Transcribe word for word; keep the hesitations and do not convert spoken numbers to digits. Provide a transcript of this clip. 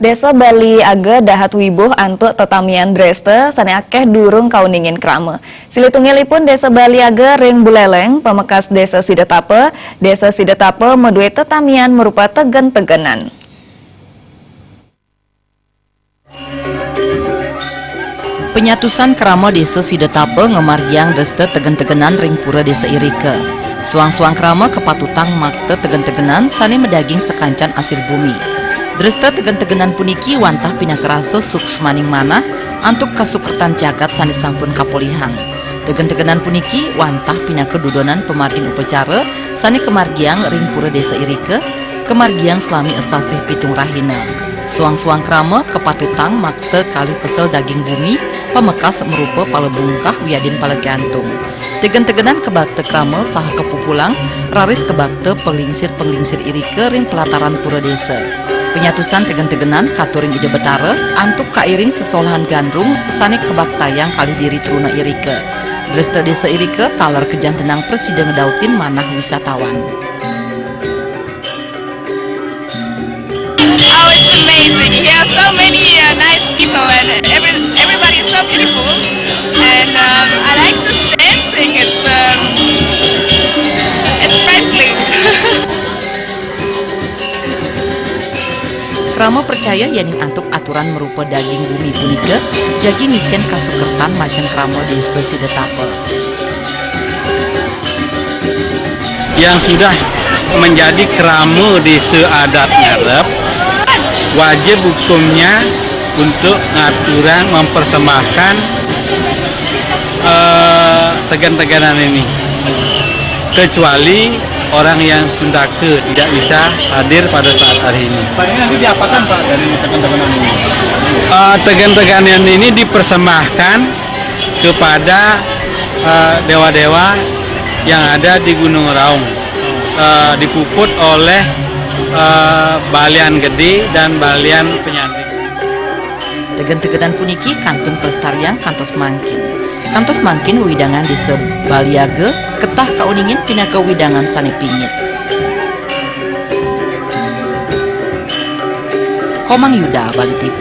Désa Bali Aga dahat wibuh antuk tetamian dresta sané akéh durung kauningin krama. Silih tunggilipun Désa Bali Aga ring Buleleng, pamekas Désa Sidatapa. Désa Sidatapa madué tetamian marupa tegen-tegenan. Panyatusan krama Désa Sidatapa ngamargiang dresta tegen-tegenan ring pura désa irika. Soang-soang krama kapatutang makta tegen-tegenan sané madaging sakancan asil bumi. Dresta tegen-tegenan puniki wantah pinaka rasa suksmaning manah antuk kasukertan jagat sané sampun kapolihang. Tegen-tegenan puniki wantah pinaka dudonan pamargin upacara sané kamargiang ring pura désa irika, kamargiang salami sasih pitung rahina. Soang-soang krama kapatutang makta kalih pesel daging bumi, pamekas marupa pala bungkah wiadin pala gantung. Tegen-tegenan kabakta krama saha kapupulang, raris kabakta panglingsir-panglingsir irika ring pelataran pura désa. Panyatusan tegen-tegenan katur ring Ida Betara antuk kairing sesolahan gandrung sané kabaktayang kalih diri truna irika. Dresta désa irika taler kajantenang prasida ngedautin manah wisatawan. Oh, it's amazing. Here are so many uh, nice people, and every, everybody is so beautiful. And um, I like this dancing. It's um, it's friendly. Krama percaya yéning antuk aturan marupa daging bumi punika, jagi ngicén kasukertan majeng krama Désa Sidatapa. Yang sudah menjadi krama desa adat ngarep, wajib hukumnya untuk ngaturang, mempersembahkan eh, tegen-tegenan ini. Kecuali orang yang tundaka tidak bisa hadir pada saat hari ini. Pak, ini nanti diapakan, Pak, dari tegen-tegenan ini? Eh, tegen-tegenan ini dipersembahkan kepada eh, dewa-dewa yang ada di Gunung Raung. Eh, dipuput oleh eh, balian gede dan balian penyanding. Tegen-tegenan puniki kantun kalestariang kantos mangkin. Kantos mangkin wewidangan Désa Bali Aga ketah kauningin pinaka wewidangan sané pingit. Komang Yuda, Bali T V.